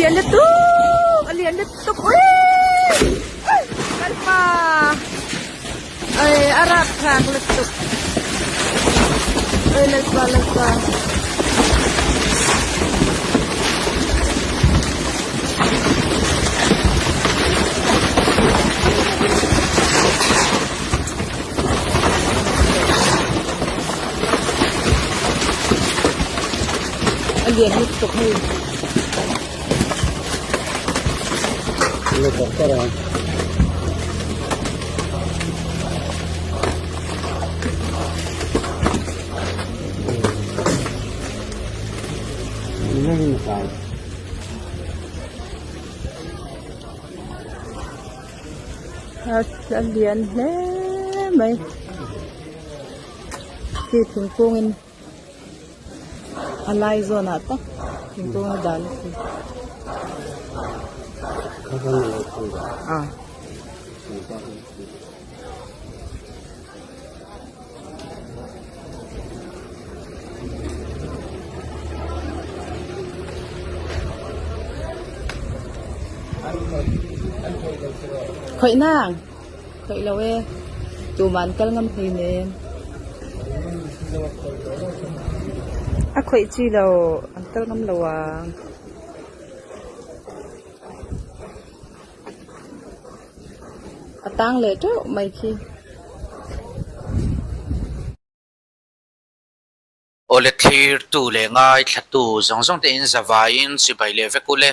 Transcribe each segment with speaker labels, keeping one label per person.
Speaker 1: lian lutuk a lian lutuk uii kalpa oi a rapthlak lutuk oi lalpa lalpa. A lian lutuk hei. A lian hle mai khi thingkung in a lai zawn ah tak thingkung a dah na khi. Khawih nang khawih lo e tumah an kal ngam hlei nen a khawih chi lo an kal ngam lo ang. A tang leh teuh mai khi.
Speaker 2: Awle thlirtu leh ngaithlatu zawng zawng te in zavaiin chibai leh vek ule.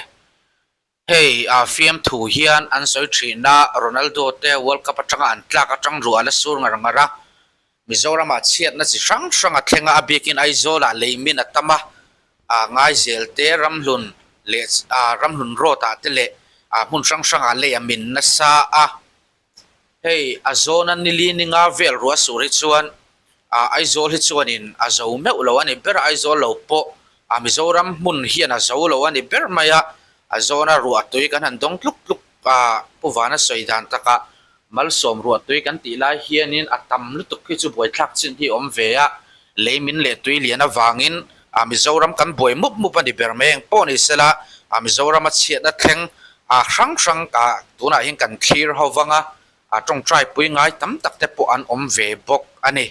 Speaker 2: Hei a fiamthu hian an sawi thin a, Ronaldo te World Cup atanga an tlak atang ruah a la sur ngar ngar a, Mizoramah chhiatna chi hrang hrang a thleng a, a biakin Aizawlah leimin a tam a, a Ngaizel te Ramhlun leh Ramhlun Road ah te leh hmun hrang hrangah lei a min nasa a. Hei a zawna nili ninga vel ruah sur hi chuan Aizawl hi chuanin a zo meuh lo a ni ber a, Aizawl lo pawh Mizoram hmun hian a zo lo a ni ber mai a, a zawna ruah tui kan han dawng tluk tluk a, Pu Vana sawi dan takah Malsawm ruah tui kan tih lai hianin a tam lutuk hi chu buaithlak chin hi a awm ve a, lei min leh tui lian avangin Mizoram kan buai mup mup a ni ber mai eng pawh ni sela Mizoram a chhiatna thleng hrang hrang tunah hian kan thlir ho vang a, tawngtai pui ngai tam tak te pawh an awm ve bawk a ni.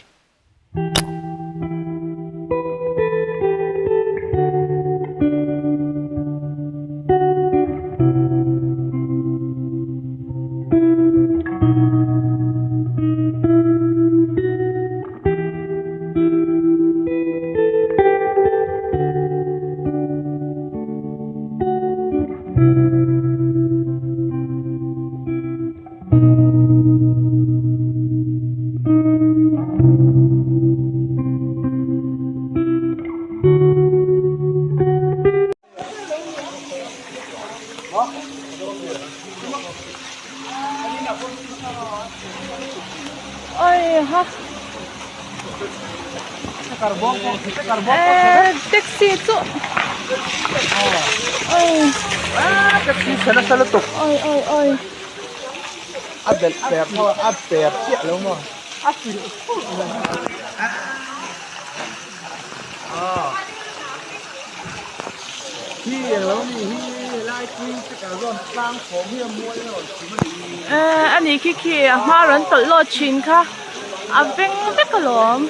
Speaker 1: Oi ha taxi chu oi oi oi oi
Speaker 3: a belh per pawh a per chiah lo maw a filh
Speaker 1: A ni khi khi a hma rawn tawlh lawt thin kha a veng vek alawm.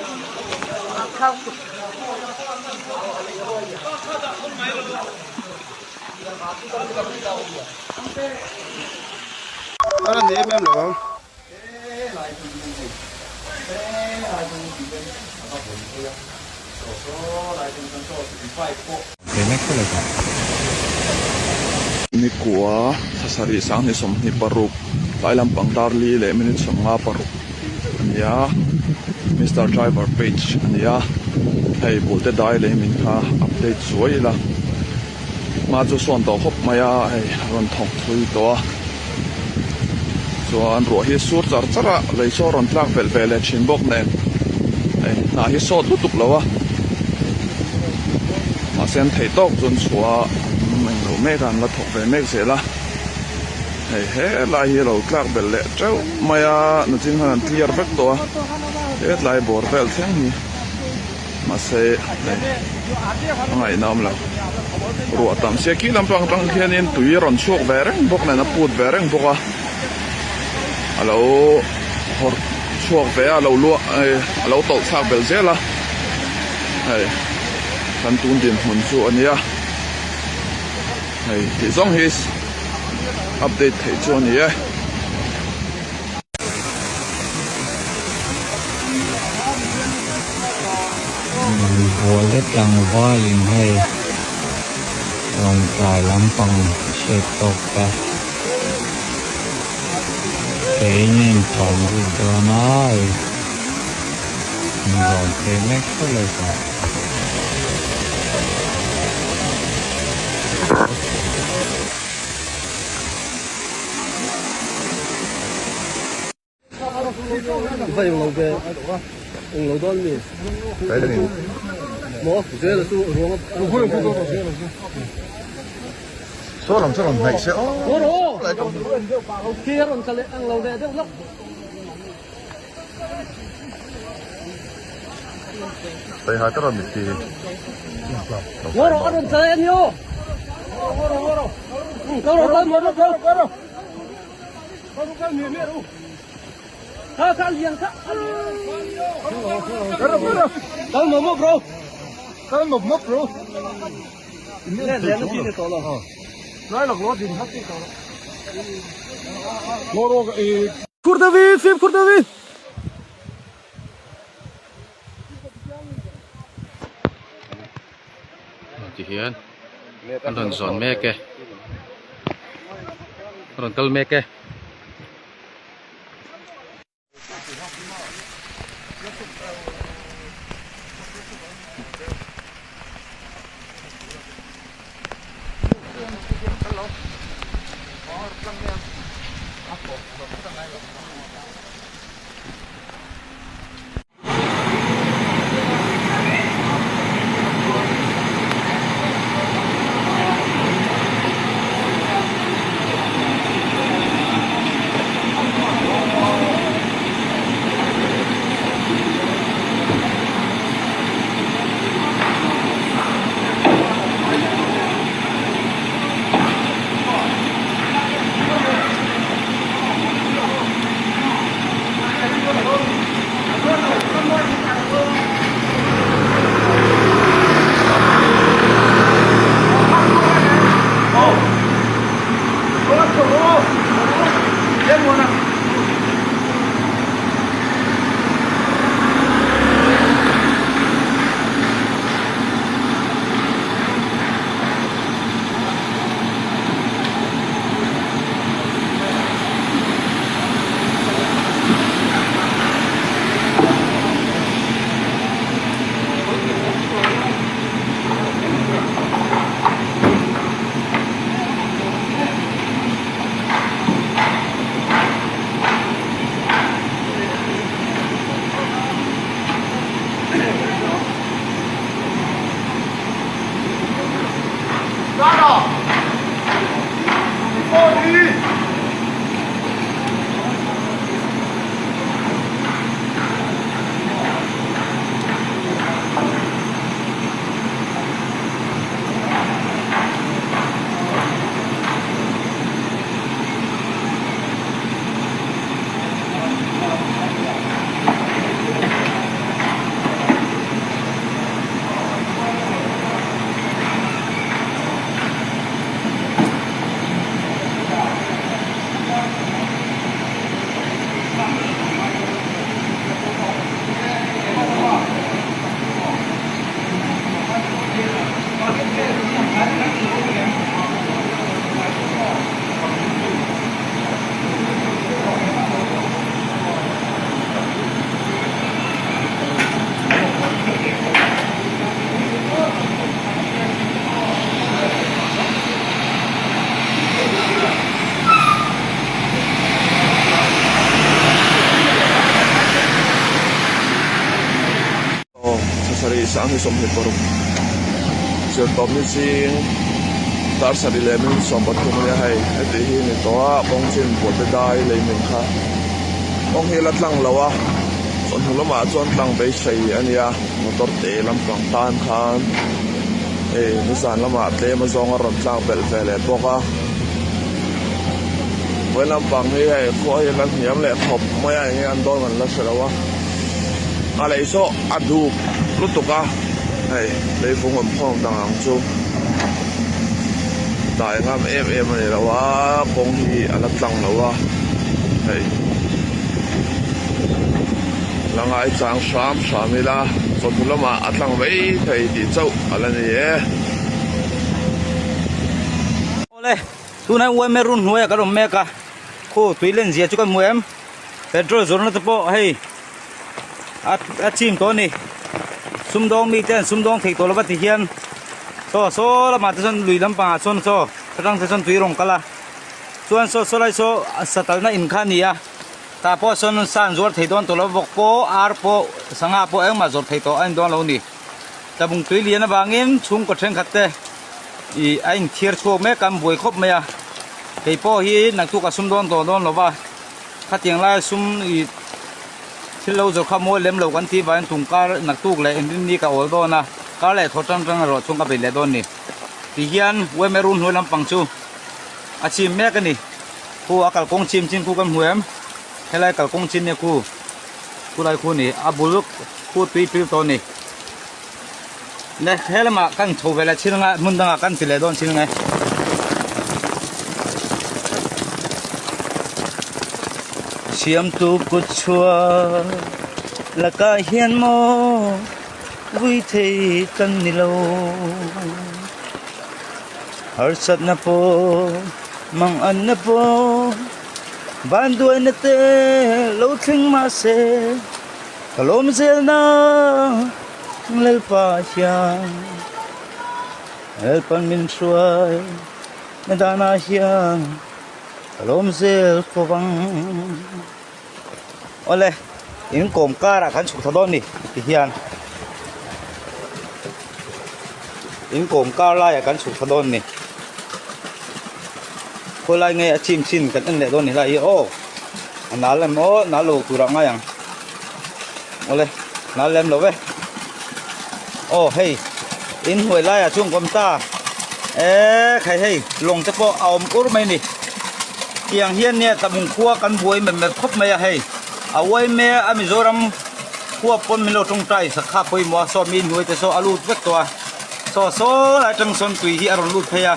Speaker 4: Nikua thlasarih sanghnih 26 tlai lampang dar li leh minute 56 a ni a Mister Driver page a ni a hei bulte dai leh min kha update zuai ila hma chu sawn tawh khawp mai a hei a rawn thawk thui tawh a chuan ruah hi a sur char char a lei saw a rawn tlak belh ve leh thin bawk nen hei hnah hi sawt lutuk lo a mahse an theih tawk chuan chhuah a englo mek a an la thawk ve mek zel a hei helai hi a lo tlak belh leh teuh mai a nachin khan an clear vek tawh a hetlai bawr vel thleng hi. Mahse hei a ngaihnawm lo. Ruah tam sia khi lampang atang khianin tui a rawn chhuak ve reng bawk nen a put ve reng bawk a. A lo hawrh chhuak ve a, a lo luah a lo tawlh thlak belh zel a. Hei kan tun dinhmun chu a nia. Hei tih zawng hi update theih chu a ni e.
Speaker 5: Bualte tlangvalin hei rawn tlai lampang hriat tawk ta keiin a intawm ruk dawn a hei inzawn phei mek tho leh tawh.
Speaker 2: Tihian an rawn zawn mek e an rawn kal mek e.
Speaker 4: Aw thlasarih 26 zirtawp ni zing dar sarih leh minute 13 ania hei heti hi ni tawh a kawng chin bualte dai lei min kha kawng hi a la tlang lo a. Chawhnu lamah chuan tlang beisei a nia motor te lampang tan khan hei nizan lamah tlem azawng a rawn tlak belh ve leh bawk a vawi lampang hi hei khua hi a la hniam leh khawp mai a enge an dawn kan la hre lo a a lei saw a dup lutuk a hei lei vung awm khawm dang ang chu dai ngam em em a ni lo a kawng hi a la tlang lo a hei la ngaichang hram hram ila chawhnu lamah a tlang mai thei tih chauh a la ni e.
Speaker 6: Awle tunah hian yma run hnuaiah kan awm mek a khu tui len zia chu kan hmu em petrol zawrhna te pawh hei a a chim tawh a ni sumdawng mite an sumdawng thei tawh lo va ti hian saw saw lamah te chuan lui lampangah sawn saw atang te chuan tui rawng kal a chuan saw saw lai saw satalna in kha a ni a tah pawh sawn sa an zuar thei dawn tawh lo vawk pawh ar pawh sangha pawh engmah zawrh thei tawh a ni dawn lo a ni tlabung tui lian avangin chhungkaw thenkhat te ih a inthiar chhuak mek a an buai khawp mai a kei pawh hi naktuk a sum dawn tawh dawn lo va khatiang laia sum ih thil lo zawrh kha mawi lem lo kan tih vangin tum kar naktuk leh inrinni ka awl dawn a kar leh thaw tang tang erawh chuan ka bei leh dawn a ni ti hian yma run hnuai lampang chu a chim mek a ni khu a kalkawng chim chin khu kan hmu em helai kalkawng chin nia khu khulai khu a ni a bul khu tui pil tawh a ni. Le he lamah kan chho ve leh thil anga hmun dangah kan ti leh dawn thil nge. Siamtu kut chhuah lakah hian maw vui thei kan ni lo. Harsatna pawh manganna pawh vanduaina te lo thleng mahse ka lawm zelna. Lalpa hian Lalpan min hruai na danah hian ka lawm zel fo vang. Awle in kawm karah kan chhuk tha dawn ni ti hian in kawm kar laiah kan chhuk tha dawn ni khawlai nge a chim chin kan en leh dawn ni lai hi aw a nal em aw nal lo turah ngai ang. Awle nal lem lo ve aw hei in hnuai laiah chuan ka awm ta eee khai hei lawng te pawh a awm ur mai a ni tiang hian nia tlabung khua kan buai mep mep khawp mai a hei a uai mek a Mizoram khua pawn min lo tawngtai sak kha pawimawh a saw mi hnuai te saw a lut vek tawh a saw saw lai atang sawn tui hi a rawn lut phei a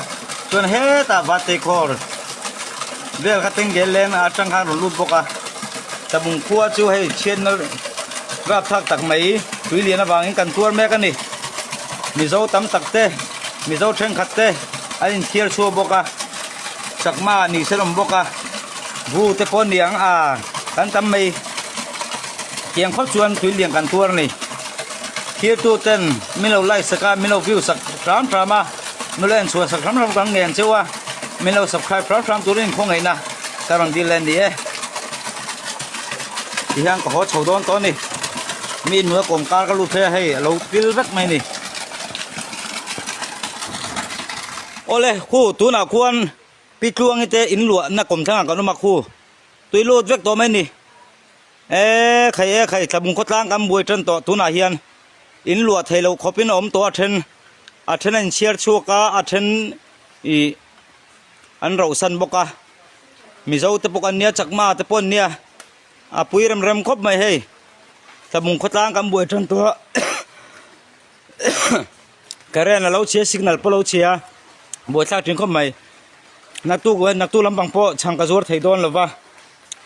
Speaker 6: chuan hetah Vatekhawr vel kha tengge leng atang khan rawn lut bawk a tlabung khua chu hei chhiatna rapthlak tak mai tui lian avangin kan tuar mek a ni mizo tam tak te mizo thenkhat te an inthiar chhuak bawk a chakma ni se an awm bawk a bu te pawh ni ang a kan tam mai tiang khawp chuan tui lian kan tuar a ni thirtu ten min lo like sak a min lo view sak hram hram a min lo en chhuah sak hram hram kan ngen cheu a. Min lo subscribe hram hram turin khawngaihna ka rawn dil a ni e. Tihian ka haw chho dawn tawh a ni. Mi inhnuai kawm kar ka lut phei a hei a lo pil vek mai a ni. Awle khu tunah khuan Pi Tluangi te in luahna kawm thlangah kan awm a khu tui lut vek tawh mai a ni. E khai e khai Tlabung khawtlang kan buai tan tawh tunah hian in luah theih loh khawpin a awm tawh a then a then a inchhiar chhuak a a then Ih an rauhsan bawk a mizo te pawh kan nia chakma te pawh an nia a pui rem rem khawp mai hei tlabung khawtlang kan buai tan tawh a current a lo chhia signal pawh a lo chhia buaithlak thin khawp mai naktuk naktuk lampang pawh chhang ka zuar thei dawn lo va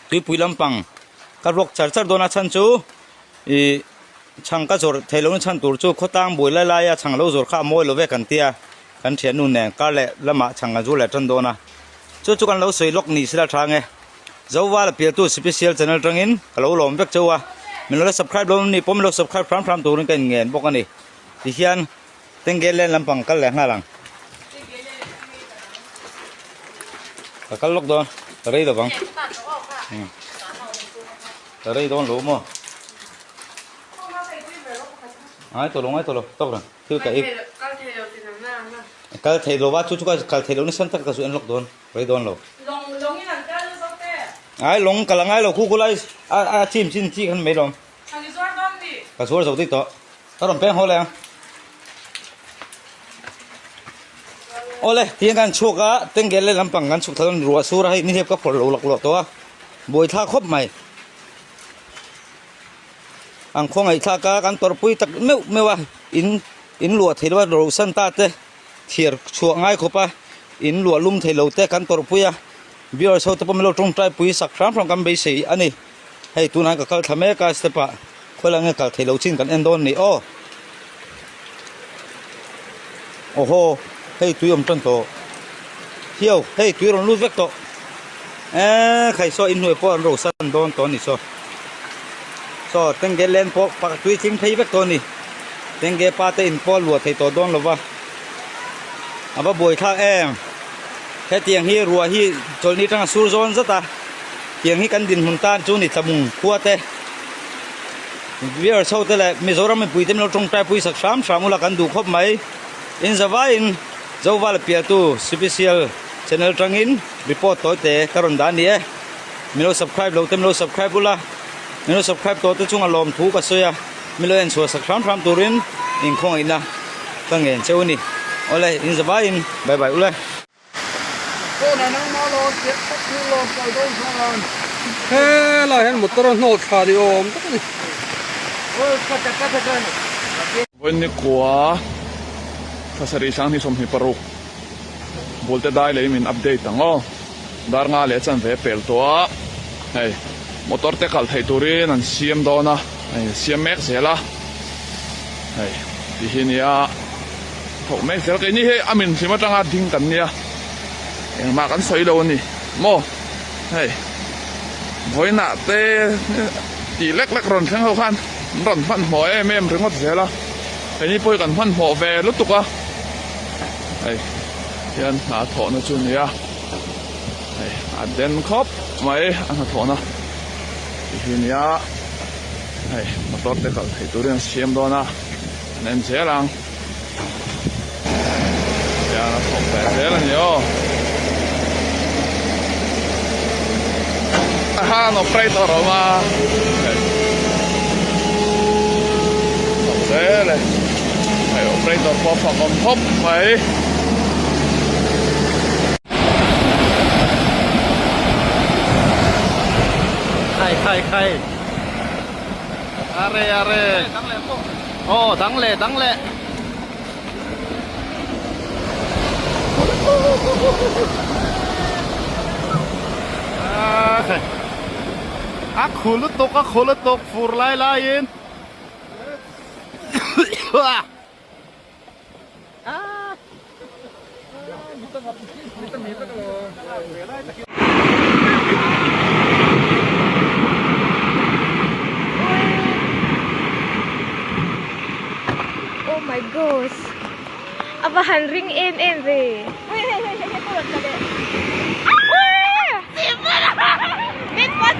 Speaker 6: tuipui lampang ka ruak char char dawn a chhan chu ih chhang ka zawrh theih lohna chhan tur chu khawtlang buai lai laia chhang lo zawrh kha a mawi lo ve kan tia. Kan thiannu nen kar leh lamah chhang kan zu leh tan dawn a, chu chu kan lo sawi lawk ni sila tha nge. Zovala pialtu special channel tangin ka lo lawm vek cheu a, min lo la subscribe lo ni pawh min lo subscribe hram hram turin ka inngen bawk a ni. Tihian Tengge Lane lampang kal leh nghal ang. Ka kal lawk dawn, ka rei lovang. Ka rei dawn lo maw? Ngai tawh lo, ngai tawh lo, tawk reng. Thil ka ik. Kal thei lo va chu chu ka kal thei lo ni san tak ka zu en lawk dawn rei dawn lo. Ai lawng kal angai lo khu khu lai a a chim chin chi khan mai lawm. Ka zuar zo daih tawh. Ka rawn peng haw leh ang. Awle, tiang kan chhuak a, tengel leh lampang kan chhuk thla dawn ruah sur a hei nihliap ka phawrh lo laklawh tawh a, buaithlak khawp mai. Ang khawngaihthlak a, kan tawrhpui tak meuh meuh a, in in luah thei lo a, rosan ta te thiar chhuah ngai khawp a, in luah lum thei lo te kan tawrhpui a, viewers ho te pawh min lo tawngtai pui sak hram hram kan beisei a ni. Hei tunah ka kal thla mek a step ah khawi nge kal theih loh chin kan en dawn ni aw. Awhaw hei tui awm tan tawh hiau hei tui rawn lut vek tawh eee khai saw inhnuai pawh an ro san dawn tawh a ni saw saw tengge len pawh pakhat tui tling phei vek tawh a ni tengge pa te in pawh a luah thei tawh dawn lo va a va buai thlak em hetiang hi ruah hi chawlhni atanga sur zawn zat a. Tiang hi kan dinhmun tan chu ni Tlamung khua te, viewers ho te leh Mizoram mipui te min lo tawngtai pui sak hram hram ula kan duh khawp mai. In zavaiin Zovala pialtu Sipisial channel tangin report tawi te ka rawn dah a ni e. Min lo subscribe lo te min lo subscribe ula, min lo subscribe tawh te chunga lawmthu ka sawi a, min lo en chhuah sak hram hram turin inkhawngaihna ka ngen cheu a ni. Awle, in zavaiin bye bye ule.
Speaker 7: Helai hian motor a hnawh thla ni awm tak a ni.
Speaker 4: Vawiin kua thla sarih sanghnih 26 bulte dai lei min update ang aw. Dar nga leh chanve pel tawh a, hei motor te kal theih turin an siam dawn a, hei siam mek zel a, hei ti hi nia. Thawk mek zel keini hi a min hlim atanga ding kan nia engmah kan sawi lo a ni maw hei vawiinah te tih lek lek rawn thleng ho khan an rawn hmanhmawh em em ringawt zel a keini pawh hi kan hmanhmawh ve lutuk a hei hian hna thawhna chu a ni a hei a den khawp mai a hnathawhna tih hi a ni a hei motor te kal theih turin an siam dawn a. An en zel ang. Tiang a thawk ve zel a ni aw. Aha an operator a awm a. Thawk zel e. Hei operator pawh a fak awm khawp mai.
Speaker 7: Khai khai khai. Are are. Aw dang leh dang leh. A khu lutuk a khu lutuk fur lai laiin.
Speaker 8: Oh my gosh a va han ring em em ve min pawt